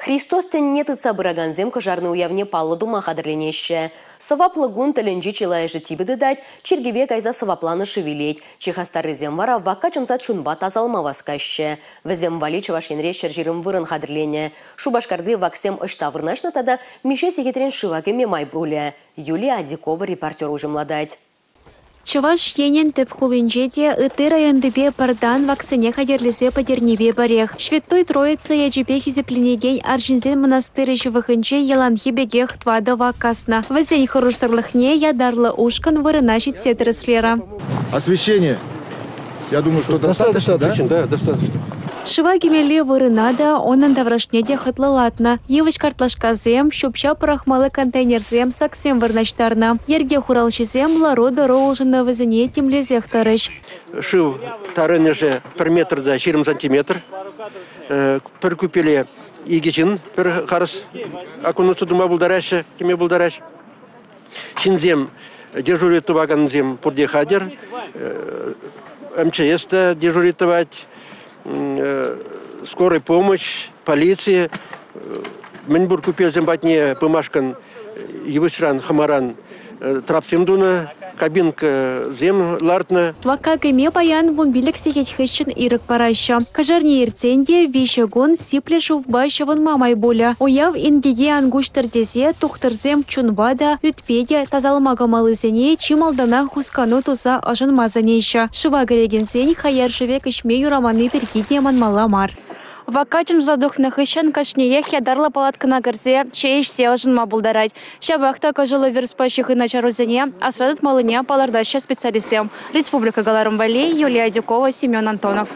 Христос тӗнне тытса пыракансем Кӑшарни уявне паллӑ тума хатӗрленеҫҫӗ. Сӑваплӑ кун тӗлӗнче чылайӑшӗ типӗ тытать, чиркӗве кайса сӑвапланӑ шыв илет. Чи хастаррисем вара вакка чӑмса чунпа тасалма васкаҫҫӗ. Вӗсем валли Чӑваш Енре 120 вырӑн хатӗрленӗ. Шупашкарти ваксем ӑҫта вырнаҫнӑ тата миҫе сехетрен шыва кӗме май пулӗ? Юлия Адикова репортер уҫӑмлатать. Чӑваш Енӗн тӗп хулинче те ытти районтипе пӗр тан ваксене хатӗрлесе пӗтернипе пӗрех. Ҫветтуй Троица ячӗпе хисепленекен арҫынсен мӑнастирӗ ҫывӑхӗнче яланхи пекех 4 вак каснӑ. Вӗсен хӑрушсӑрлӑхне ятарлӑ ушкӑн вырӑна ҫитсе тӗрӗслерӗ. Освещение, я думаю, что достаточно, да? Да, достаточно. Шыва кӗмелли вырӑна та, унӑн таврашне те хӑтлӑлатнӑ. Йывӑҫ картлашкасем, ҫӳп-ҫап пӑрахмалли контейнерсем, саксем вырнаҫтарнӑ. Йӗрке хуралҫисем лару-тӑру улшӑнӑвӗсене тимлесех тӑрӗҫ. Шыв тарӑнӑшӗ 1 метр та 20 сантиметр. Пӗр купеле 2 ҫын пӗр харӑс окунуться тума пултараҫҫӗ, кӗме пултараҫҫӗ. Ҫынсем дежурить тӑвакансем пурте хатӗр. МЧС та дежурить тӑвать, скорая помощь, полици. Мӗнпур купельсем патне пымашкӑн йывӑҫран, хӑмаран трапсем тунӑ, кабинкӑсем лартнӑ. Вакка кӗме паян 15 сехет хыҫҫӑн ирӗк параҫҫӗ. Кӑшарни иртсен те 3 кун сиплӗ шывпа ҫӑвӑнма май пулӗ. Уяв инкеке ан куҫтӑр тесе тухтӑрсем чунпа та, ӳтпе те тасалма кӑмӑллисене чи малтанах хускану туса ӑшӑнма сӗнеҫҫӗ. Шыва кӗрекенсен хаяр шӗвек ӗҫме юраманни пирки те манмалла мар. Вакка чӑмса тухнӑ хыҫҫӑн кашниех ятарлӑ палаткӑна кӗрсе чей ӗҫсе ӑшӑнма пултарать. Ҫапах та кӑшӑллӑ вируспа ҫыхӑннӑ чарусене асра тытмаллине палӑртаҫҫӗ специалистсем. Республика кӑларӑм валли Юлия Адюкова, Семен Антонов.